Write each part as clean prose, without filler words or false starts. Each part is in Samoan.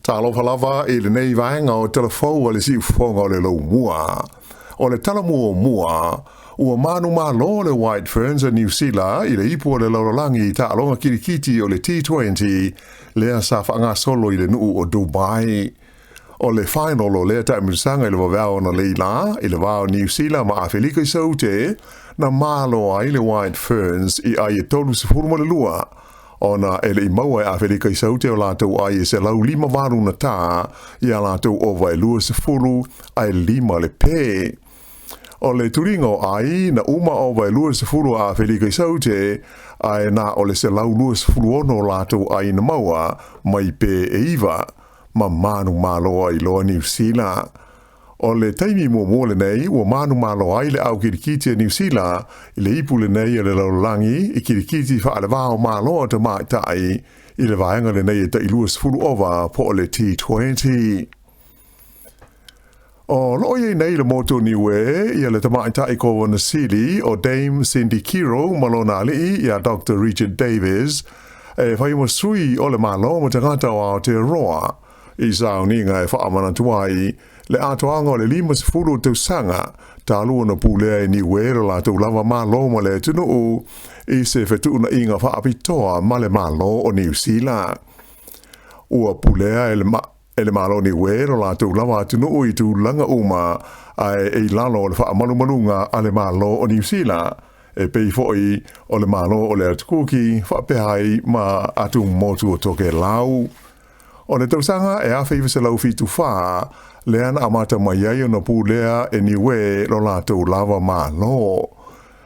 Talofa lava i lenei vaega o Tala Fou a le Siufofoga o le Laumua. O le tala muamua, ua manumalo le White Ferns a Niu Sila i le ipu o le lalolagi i taaloga kilikiti o le T20 lea sa faagasolo i le nuu o Dubai. O le final o lea taamilosaga i le vaveao analeila i le va o Niu Sila ma Afelika i Saute, na malo ai le White Ferns i ai e 32 ona e le i maua e Afelika i Saute o latou ai e 158 na tā i a latou ova e 20 ae 5 le pē. O le tuliga o ai na uma ova e 20 a Afelika i Saute ae na o le 126 o latou ai na maua mai pē e 9 ma manumalo ai loa Niu Sila. O le taimi muamua lenei ua manumalo ai le au kilikiti a Niu Sila i le ipu lenei o le lalolagi i kilikiti faalevao malo a tamaitai i le vaega lenei e tai 20 ova po o le T20. O loo iai nei le motu o Niue ia le tamaitai Kovana Sili o Dame Cindy Kiro ma lona alii ia Dr. Richard Davis e fai ma sui o le Malo ma tagata o Aotearoa i sauniga e faamanatu ai le atoaga o le 50 tausaga talu ona pulea e Niue lo latou lava malo ma le atunuu i se fetuunaiga faapitoa ma le Malo o Niu Sila. Ua pulea e le, e le Malo o Niue lo latou lava atunuu i tulaga uma ae e i lalo o le faamalumaluga a le Malo o Niu Sila, e pei foi o le Malo o le Atukuki faapea ai ma atumotu o Tokelau. O le tausaga e 1974, lea na amata mai ai ona pulea e Niue lo latou lava malo.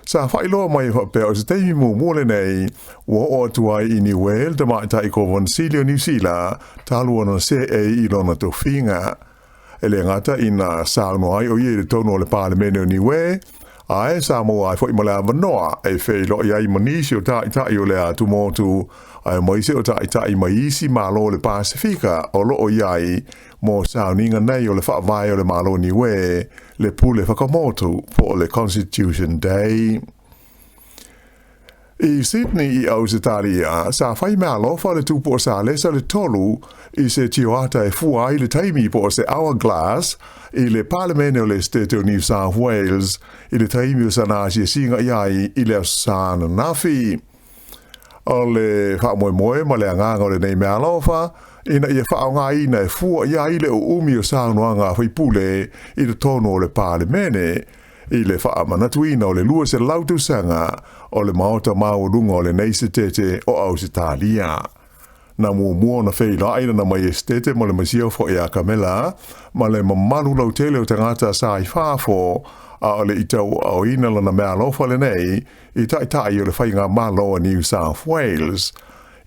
Sa faailoa mai e faapea o se taimi muamua lenei ua oo atu ai i Niue le tamaitai Kovana Sili o Niu Sila talu ona seei i lona tofiga. E le gata ina saunoa ai o ia i totonu o le Palemene o Niue, ae sa maua ai foi ma le avanoa e feiloai ai ma nisi o taitai o le atumotu aemaise o taitai mai isi Malo o le Pasefika o loo i ai mo sauniga nei o le faavae o le Malo o Niue, le pule whakamotu po o le Constitution Day. I Sydney i Ausetalia, sa fai meaalofa le tupu o Salesa le tolu i se tioata e fua ai le taimi po o se hourglass i le Palemene o le Esetete o New South Wales i le taimi o sana asiasiga i ai i le aso Sa ananafi. O le faamoemoe ma le agaga o lenei meaalofa ina ia faaaogaina e fua i ai le uumi o saunoaga a faipule i totonu o le Palemene i le faamanatuina o le 200 tausaga o le maota maualuga o lenei setete o Ausetalia. Na muamua ona feiloai lana maiestete ma le masiofo ia Kamela ma le mamalu lautele o tagata sa i fafo, a o le i tauaaoina lana meaalofa lenei i taitai o le faigamalo a New South Wales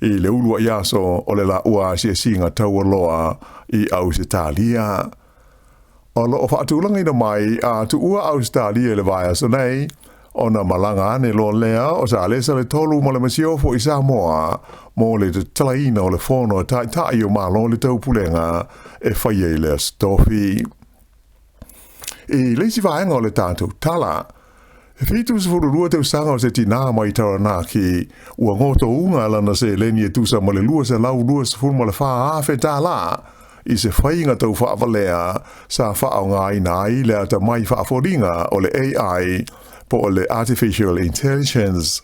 i le uluai aso o le laua asiasiga taualoa i Ausetalia. O loo faatulagaina mai a tuua Ausetalia i le vaiaso nei, ona malaga ane loa lea o Salesa le tolu ma le masiofo i Samoa mo le tatalaina o le fono a taitai o Malo le Taupulega e faia i le Aso Tofi. I le isi vaega o le tatou tala, e 72 tausaga o se tinā mai Taranaki, ua gotouga lana seleni e tusa ma le $224,000 i se faiga tau faavalea sa faaaogaina ai le atamai faafoliga o le AI po o le Artificial Intelligence.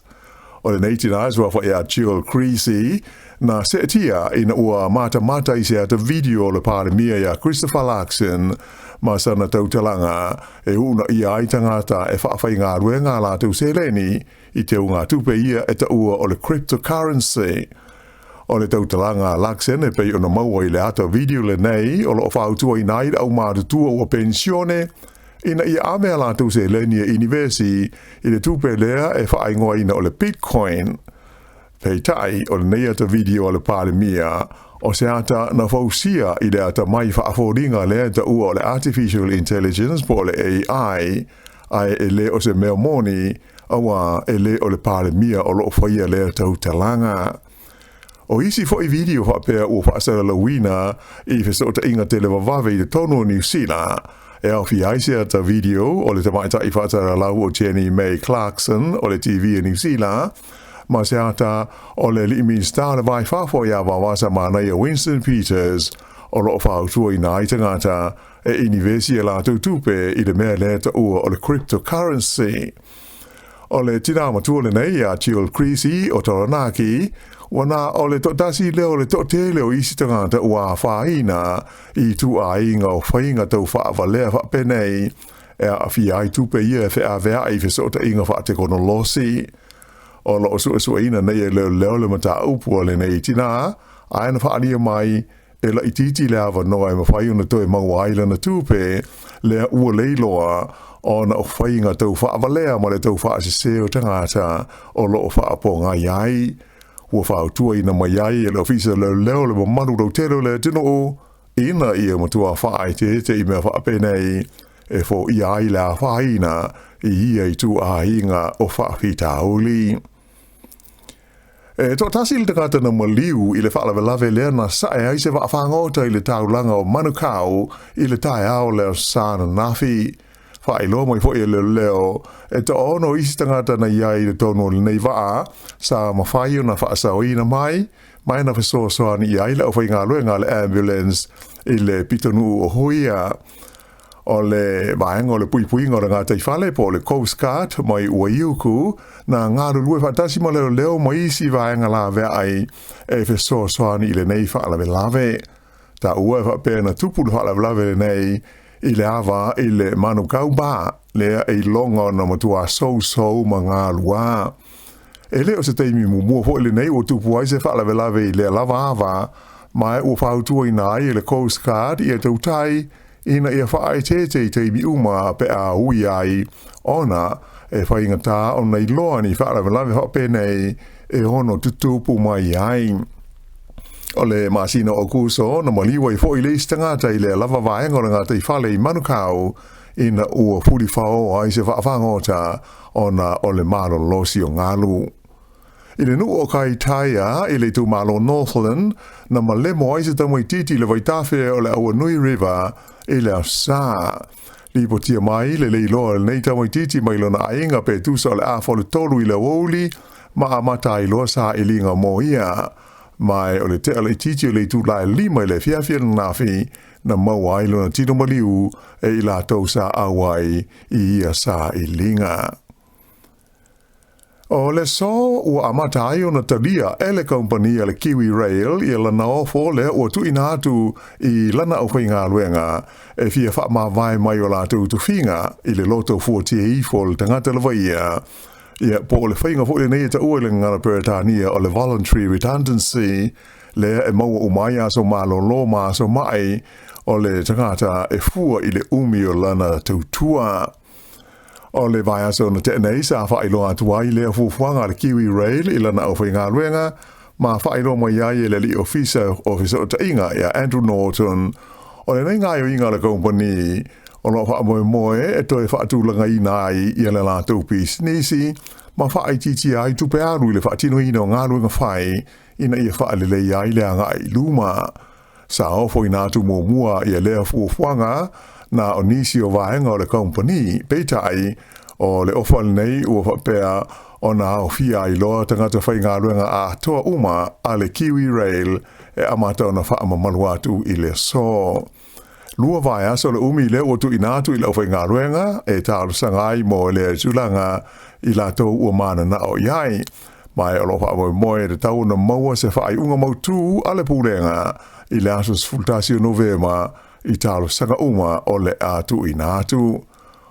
O lenei tinā e suafa ia Jill Creasy na seetia ina ua matamata i se ata video o le Palemia ia Christopher Luxon ma sana tautalaga e uunaia ai tagata e faafaigaluega a latou seleni i teugatupe ia e taua o le cryptocurrency. O le tautalaga a Luxon e pei ona maua i le ata video lenei o loo fautuaina ai le aumatutua ua penisione ina ia ave a latou seleni e inivesi i le tupe lea e faaigoaina o le Bitcoin. Peitai, o lenei ata video a le Palemia, o se ata na fausia i le atamai faafoliga lea e taua o le Artificial Intelligence po o le AI, ae e le o se mea moni, auā e le o le Palemia o loo faia lea tautalaga. O isi foi video faapea ua faasalalauina i fesootaiga televavave i totonu o Niu Sila, e aofia ai se ata video o le tamaitai faasalalau o Jenny May Clarkson o le TV a Niu Sila, ma se ata o le alii Minisita o le Vai Fafo ia Vavasa Manaia Winston Peters. o loo fautuaina ai tagata e inivesi a latou tupe i le mea lea e taua o le cryptocurrency. O le tinā matua lenei ia Jill Creasy o Taranaki, ua na o le toatasi lea o le toatele o isi tagata ua afaina i ituaiga o faiga tau faavalea faapenei e aafia ai tupe ia e feaveai i fesootaiga faatekonolosi. O lo o suesueina nei e leoleo le mataupu a lenei tinā, ae na faaalia mai e laitiiti le avanoa e mafai ona toe maua ai lana tupe, lea ua leiloa ona o faiga tau faavalea ma le tau faasese o tagata o lo o faapogai ai. Ua fautuaina mai ai e le Ofisa Leoleo le mamalu lautele o le atunuu ina ia matua faaeteete i mea faapenei e foia ai le afaina i ia ituaiga o faafitauli. E toatasi le tagata na maliu i le faalavelave lea na sae ai se vaafagota i le taulaga o Manukau i le taeao le Aso Sa ananafi. Faailoa mai foi e leoleo, e toaono isi tagata na i ai i totonu o lenei vaa sa mafai ona faasaoina mai, ma na fesoasoani i ai le aufaigaluega a le ambulance i le pitonuu o Huia. O le vaega o le puipuiga o le gataifale po o le Coast Guard mai Waiuku na galulue faatasi ma leoleo ma isi vaega laveai e fesoasoani i lenei faalavelave. Taua e faapea na tupu le faalavelave lenei i le ava i le Manukau Bar lea e iloga ona matua sousou ma galua. E le o se taimi muamua foi lenei ua tupu ai se faalavelave i lea lava ava, ma ua fautuaina ai e le Coast Guard ia tautai ina ia faaeteete i taimi uma pe a ui ai ona e faigata ona iloa ni faalavelave faapenei e ono tutupu mai ai. O le masina o Aokuso na maliu ai foi le isi tagata i lea lava vaega o le gataifale i Manukau ina ua fulifao ai se vaafagota ona o le malolosi o galu. I le nuu o Kaitaia i le itumalo Northland, na malemo ai se tamaitiiti i le vaitafe o le Awanui River i le Aso Sa. Lipotia mai le leiloa o lenei tamaitiiti mai lona aiga pe tusa o le afa o le 3 i le aoauli ma amata ai loa sailiga mo ia. Ma o le tea laitiiti o le itula e 5 i le afiafi ananafi na maua ai lona tino maliu e i latou sa auai i ia sailiga. O le aso ua amata ai ona talia e le kamupani a le Kiwi Rail ia lana ofo lea ua tuuina atu i lana aufaigaluega e fia faamavae mai o latou tofiga i le loto fuatia ifo o le tagata lava ia, ia po o le faiga foi lenei e taua i le gagana Peretania o le voluntary redundancy lea e maua uma ai aso malolo ma aso mai o le tagata e fua i le umi o lana tautua. O le vaiaso na tea nei sa faailoa atu ai lea fuafuaga a le Kiwi Rail i lana aufaigaluega ma faailoa mai ai e le alii ofisa o fesootaiga ia Andrew Norton o lenei gaoioiga a le kamupani o lo o faamoemoe e toe faatulagaina ai ia le latou pisinisi ma faaitiitia ai tupe alu i le faatinoina o galuega fai ina ia faaleleia ai le agai i luma. Sa ofoina atu muamua ia lea fuafuaga na o nisi o vaega o le kamupani, peitai, o le ofa lenei ua faapea ona aofia ai loa tagata faigaluega atoa uma a le Kiwi Rail e amata ona faamamalu atu i le aso. 2 vaiaso le umi lea ua tuuina atu i le aufaigaluega e talosaga ai mo lea tulaga i latou ua mananao i ai. Ma o lo o faamoemoe e tatau ona maua se faaiuga mautū a le Pulega i le aso 11 o Novema i talosaga uma o le a tuuina atu.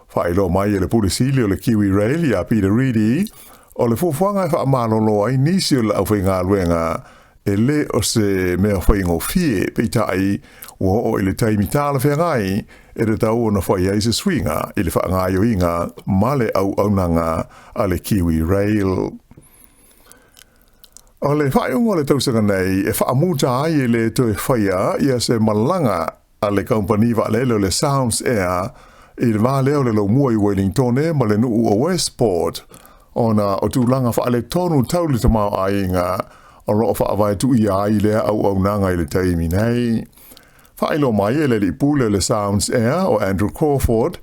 Faailoa mai e le Pule Sili o le Kiwi Rail ia Peter Reedy, o le fuafuaga e faamalolo ai nisi o le aufaigaluega e le o se mea faigofie, peitai ua oo i le taimi talafeagai e tatau ona fai ai se suiga i le faagaoioiga ma le auaunaga a le Kiwi Rail. O le faaiuga o le tausaga nei e faamuta ai e le toe faia ia se malaga a le kamupani vaalele o le Sounds Air i le va lea o le Laumua i Wellingtone ma le nuu o Westport ona o tulaga faaletonu tau le tamaoaiga o lo o faavae tuia ai lea auaunaga i le taimi nei. Faailoa mai e le alii pule o le Sounds Air o Andrew Crawford,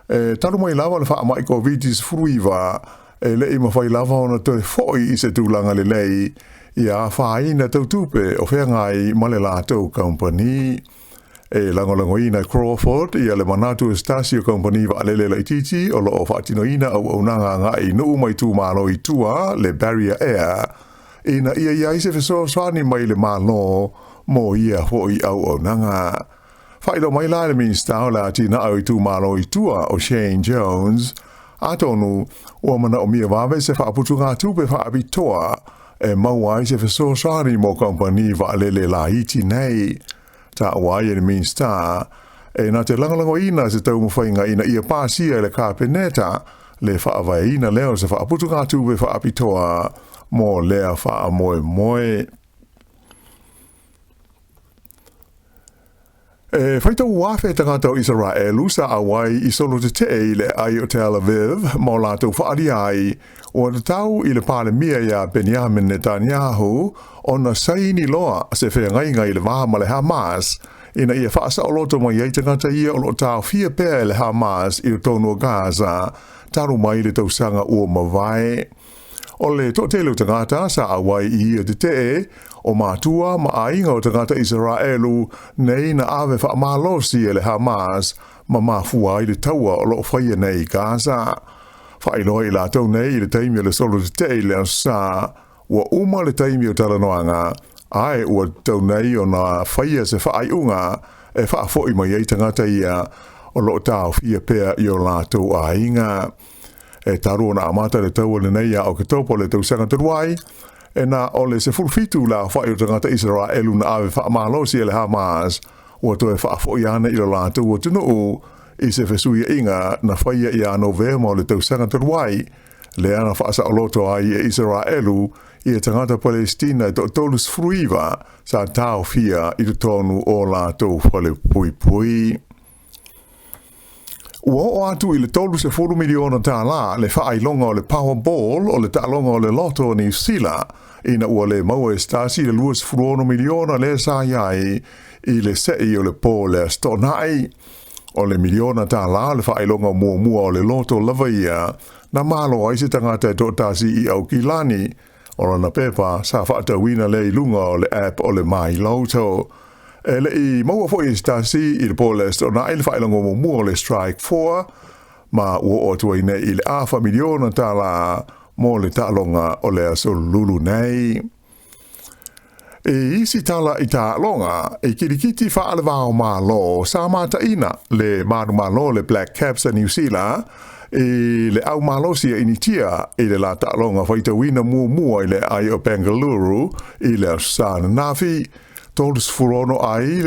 e talu mai lava le faamai Koviti-19 e le i mafai lava ona toe foi i se tulaga lelei ia afaina tau tupe o feagai ma le latou kamupani. E lagolagoina e Crawford ia le manatu o se tasi o kamupani vaalele laitiiti o lo o faatinoina auaunaga agai i nuu ma itumalo i tua, le Barrier Air, ina ia i ai se fesoasoani mai le Malo mo ia foi auaunaga. Faailoa mai la e le Minisita o le Atinae o Itumalo i Tua o Shane Jones, atonu ua manaomia vave se faaputugatupe faapitoa e maua ai se fesoasoani mo kamupani vaalele laiti nei. Taua ai e le Minisita, e na te lagolagoina se taumafaiga ina ia pasia e le Kapeneta le faavaeina lea o se faaputugatupe faapitoa mo lea faamoemoe. E faitau afe tagata o Isaraelu sa auai i solo tetee i le aai o Tel Aviv ma o latou faaalia ai ua tatau i le Palemia ia Benjamin Netanyahu ona saini loa se feagaiga i le va ma le Hamas ina ia faasaoloto mai ai tagata ia o lo o taofia pea e le Hamas i totonu o Gaza talu mai le tausaga ua mavae. O le toatele o tagata sa auai i ia tetee, o matua ma aiga o tagata Isaraelu nei na ave faamalosi e le Hamas ma mafua ai le taua o lo o faia nei i Gaza. Faailoa i latou nei i le taimi o le solo tetee i le Aso Sa, ua uma le taimi o talanoaga, ae ua tatau nei ona faia se faaiuga e faafoi mai ai tagata ia o lo o taofia pea i o latou aiga. E talu ona amata le taua lenei ia Oketopa o le tausaga talu ai, e na o le 17 le aofai o tagata Isaraelu na ave faamalosi e le Hamas, ua toe faafoi ana i lo latou atunuu i se fesuiaiga na faia ia Novema o le tausaga talu ai, lea na faasaoloto ai e Isaraelu ia tagata Palestina e toa-39 sa taofia i totonu o latou falepuipui. Ua oo atu i le $30 miliona le faailoga o le Powerball o le taaloga o le Lotto o Niu Sila ina ua le maua e se tasi le $26 miliona lea sa i ai i le sei o le po le Aso Toonai. O le miliona tala o le faailoga muamua o le Lotto lava ia na malo ai se tagata e toatasi i Aukilani. O lana pepa sa faatauina lea i luga o le app o le MyLotto. E le i maua foi e se tasi i le po le Aso Toonai le faailoga muamua o le Strike 4, ma ua oo atu ai nei i le afa miliona tala mo le taaloga o le aso Lulu nei. I isi tala i taaloga, i kilikiti faale-va o Malo, sa mataina le manumalo le Black Caps a Niu Sila i le au malosi a Initia i le la taaloga faitauina muamua i le aai o Bengaluru i le Aso Sa ananafi. 36 ai,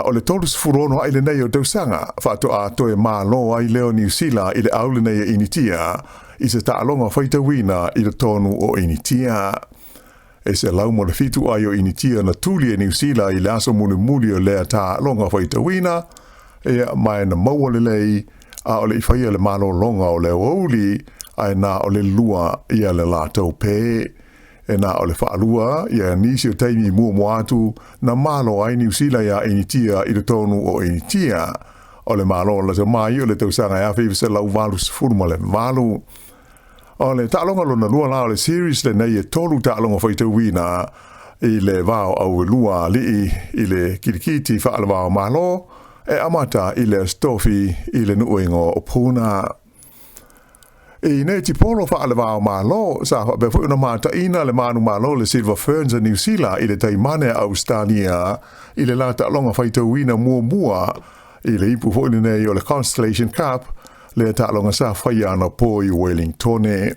o le 36 ai lenei o tausaga faatoa toe malo ai lea o Niu Sila i le au lenei a Initia i se taaloga faitauina i totonu o Initia. E 107 ai o Initia na tuli e Niu Sila i le aso mulimuli o lea taaloga faitauina, ia ma e na maua lelei a o le i faia le malologa o le aoauli, ae na o le lua ia le latou pē. E na o le faalua ia nisi o taimi muamua atu na malo ai Niu Sila iā Initia i totonu o Initia. O le malo lata mai o le tausaga e 1988. O le taaloga lona lua la o le series lenei e tolu taaloga faitauina i le va o Auelua Alii i le kilikiti faale-va o Malo e amata i le Aso Tofi i le nuuiga o Puna. I netipolo faale-va o Malo, sa faapea foi ona mataina le manumalo le Silver Ferns a Niu Sila i le taimane a Ausetalia i le la taaloga faitauina muamua i le ipu foi lenei o le Constellation Cup, lea taaloga sa faia anapo i Wellingtone.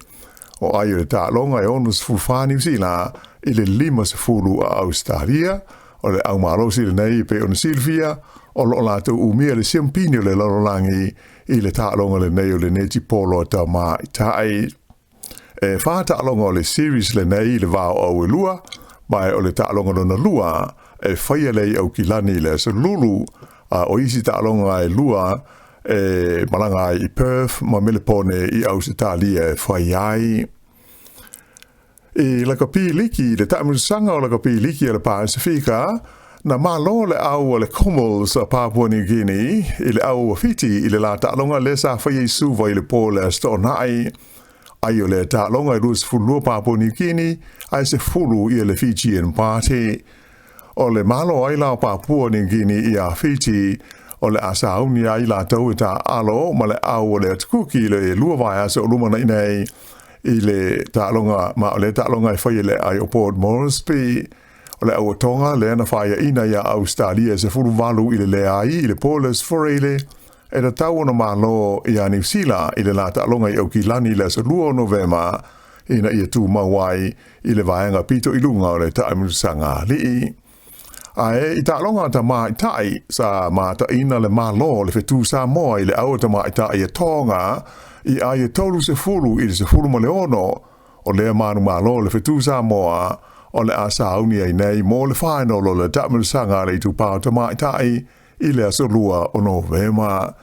O ai o le taaloga e 64 Niu Sila i le 50 a Ausetalia. O le au malosi lenei e pei ona silafia, o lo o latou umia le siampini o le lalolagi i le taaloga lenei o le netipolo a tamaitai. E fa taaloga o le series lenei i le va o Auelua, ma e o le taaloga lona lua e faia lea i Aukilani i le Aso Lulu, a o isi taaloga e lua e malaga ai i Perth ma Melepone i Ausetalia e fai ai. I lakapi liki, le taamilosaga o lakapi liki a le Pasifika, na malo le au a le Kumuls a Papua New Guinea i le au a Fiti i le la taaloga lea sa faia i Suva i le po le Aso Toonai. Ai o lea taaloga e 22 Papua New Guinea ae 10 ia le Fijian Party. O le Malo ai la o Papua Niu Kini ia Fiti, o le a sauni ai latou e taaalo ma le au o le Atukuki i le 2 vaiaso o lumanai nei i le taaloga, ma o lea taaloga e fai e le aai o Port Moresby. O le au atoga lea na faiaina iā Ausetalia e 18-0 i le po le Aso Faraile, e tatau ona malo iā Niu Sila i le la taaloga i Aukilani i le aso 2 o Novema ina ia tumau ai i le vaega pito i luga o le taamilosaga alii. Ae i taaloga a tamaitai, sa mataina le Malo o le Fetu Samoa i le au a tamaitai e Tonga i ai e 30-16, o lea manumalo o le Fetu Samoa o le a sauni ai nei mo le fainolo o le taamilosaga a le Itupa o Tamaitai i le aso 2 o Novema.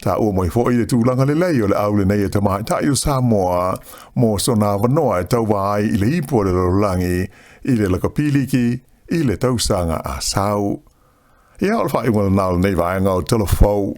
Taua mai foi le tulaga lelei o le au lenei e tamaitai o Samoa mo sona avanoa e tauva ai i le ipu o le lalolagi i le lakapiliki i le tausaga a sau. Ia, o le faaiuga lena o lenei vaega o Tala Fou.